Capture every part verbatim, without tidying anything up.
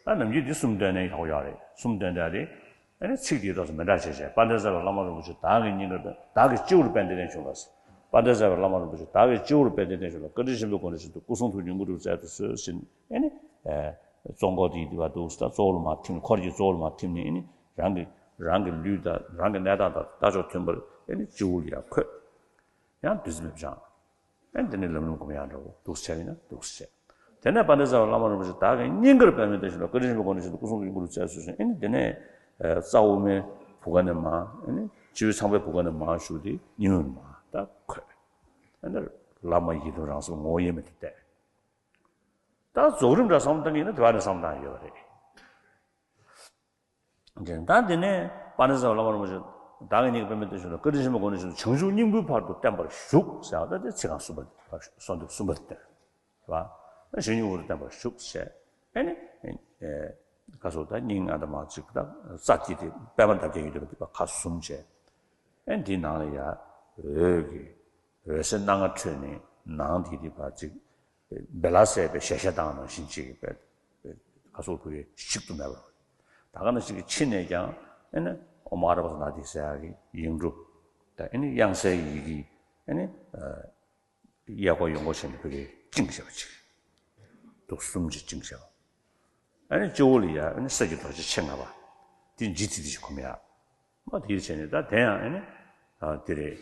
ད་ནམ་རྒྱུན་འདི་གསུམ་བཏོན་ནས་ཡག་པོ་ཡོད་རེད། གསུམ་བཏོན་དེ་རེད། ཨ་ནི་ཚིག་དེའི་ཐོག་ཏུ་མི་འདྲ་བྱས་བྱས། དཔལ་ལྡན་རྩ་བའི་བླ་མ་རིན་པོ་ཆེ་བདག་གི་སྙིང་གར་བདག་གི་སྤྱི་བོར་དཔལ་ལྡན་འབྱུང་ལ། དཔལ་ལྡན་རྩ་བའི་བླ་མ་རིན་པོ་ཆེ་བདག་གི་སྤྱི་བོར་དཔལ་ལྡན་འབྱུང་ལ། བཀའ་དྲིན་ཆེན་པོའི་སྒོ་ནས་བཞིན་དུ་སྐུ་གསུང་ཐུགས་ཉིད་མངོན་གྱུར་སྩལ་དུ་གསོལ་ཟེར་ནས། ཨ་ནི་ཙོང་ཁ་དེའི་དེ་བ་འདུག་ད་གཙོ་བོ་ལ་མར་ཐིམ་ནས། འཁོར་གྱི་གཙོ་བོ་ལ་མར་ཐིམ་ནས། ཨ་ནི་རང་གི་རང་གི་ལུས་དང་རང་གི་གནས་སྟངས་དང་ལྟ་ཕྱོགས་མཐུན་པར་ཨ་ནི་སྤྱི་བོ་ལ་ཡར་འཁོད། ཡང་བདུད་རྩི་མེད་པ་སྦྱང་། ཨེ་འདི་ནི་ལམ་རིམ་སྒོམ་ཡག་འདྲ་བོ་འདུག་སེ་བྱས་ཡིན་ན་འདུག་སེ་བྱས། དེ་ནས་དཔལ་ལྡན་རྩ་བའི་བླ་མ་རིན་པོ་ཆེ་བདག་གི་སྙིང་གར་དཔལ་མོའི་བདེ་ཞིང་ལ། བཀའ་དྲིན་ཆེན་པོའི་སྒོ་ནས་བཞིན་དུ་སྐུ་གསུང་ཐུགས་ཉིད་མངོན་གྱུར་སྩལ་དུ་གསོལ་ཟེར་ནས། ཨེ་ནི་དེ་ནས་རྩ་དབུ་མའི་བུ་ག་ནས་མར། ཨེ་ནི་སྤྱི་བོའི་ཚངས་པའི་བུ་ག་ནས་མར་ཞུགས་ཏེ་སྙིང་པོ་ནས་མར་ད་འཁོད། ཨེ་ནི་བླ་མ་ཡི་དམ་རང་གཟུགས་ངོ་བོ་དབྱེར་མེད་དུ་བལྟས། ད་རྫོགས་རིམ་འདྲ་བསམ་བློ་བཏང་གི་ཡིན་ན་དེ་བ་ནས་བསམ་བློ་བཏང་ཡོད་པ་རེད། ད་འདི་ནས་དཔལ་ལྡན་རྩ་བའི་བླ་མ་རིན་པོ་ཆེ་བདག་གི་སྙིང་གར་དཔལ་མོའི་བདེ་ཞིང་ལ། བཀའ་དྲིན་ཆེན་པོའི་སྒོ་ནས་བཞིན་དུ་བྱང་ཆུབ་སྙིང་པོའི་བར་དུ་བརྟན་པར་བཞུགས་ཟེར་བ་ད་དེ་ཚིག་རྐང་གསུམ་པ་གསོལ་འདེབས་གསུམ་པ་དེ་རེད་བ། བྱང་ཆུབ་སྙིང་པོའི་བར་དུ་བརྟན་པར་བཞུགས་ཟེར། ཨེ་ནི་ཁ་སོ་ད་སྙིང་ཨ་ད་མ་གཅིག་ད་རྩ་དེ་དེ་པདྨ་འདབ་བརྒྱད་ཡོད་དེ་ཁ་གསུམ་བྱས། ཨེ་འདིའི་ནང་ལ་ཡ་འོད་ཀྱི་འོད་ཟེར་སྣ་ལྔ་འཕྲོས་ནས་ནང་དེ་དེ་བ་གཅིག་བེ་ལ་ཟེར་བའི་ཞལ་ཞལ་བཏང་ནང་བཞིན་ཅིག་པའི་ཁ་སོགས་ཕུལ་བའི་ཞིག་ཏུ་མེད་པར། ད་ག་ནང་བཞིན་གྱི་ཕྱི་ནས་ཀྱང་ཨེ་ནི་ཨོཾ་ཨ་ར་པ་ཙ་ན་དྷཱིཿ་ཟེར་ཡག་གི་ཡིག་འབྲུ་དང་། ཨེ་ནི་དབྱངས་གསལ་ཡི་གེ་ཨེ་ནི་གཡས་སྐོར་གཡོན་སྐོར་བྱས་ནས་ཕུལ་བའི་བཅིངས་བྱས་པ་ཅིག་འདུག་གསུམ་ཅིག་བཅིངས་བྱས་པ། ཨེ་ནི་སྤྱི་བོ་ལ་ཡ་ཨེ་ནི་གསེར་གྱི་རྡོ་རྗེ་མཆེད་ལྔ་པ་དེ་ལྗིད་ཚིག་དེ་ཞིག་སྒོམ་ཡག་མ་དེ་བྱས་ནས་ད་དེ་ཡང་ཨེ་ནི། ཨ་དེ་རེད།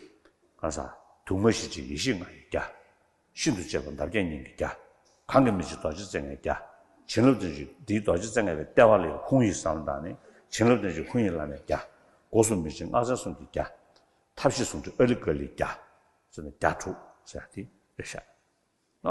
གང་ཟག་དུག་ལྔ་ཞི་བྱེད་ཡེ་ཤེས་ལྔ་ཡི་རྒྱ། ཤིན་ཏུ་གཅེས་པ་འདབ་བརྒྱད་སྙིང་གི་རྒྱ། གང་གིས་མི་ཕྱེད་རྡོ་རྗེ་རྩེ་ལྔའི་རྒྱ། བྱིན་རླབས་ལྡན་ཞིང་འདིའི་རྡོ་རྗེ་རྩེ་ལྔ་པའི་ལྟེ་བ་ལ་ཡང་ཧཱུྃ་ཡིག་བསམ་བློ་བཏང་ནས། བྱིན་རླབས་ལྡན་ཞིང་ཧཱུྃ་ཡིག་བླ་མའི་རྒྱ། སྒོ་གསུམ་མི་མཇེད་སྔགས་ཕྲེང་གསུམ་གྱི་རྒྱ། ཐབས་ཤེས་ཟུང་འབྲེལ་ཨ་ལི་ཀ་ལིའི་རྒྱ། ཟེར་ནས་རྒྱ་དྲུག་ཟེར་ཡག་དེ་རེད་ཤག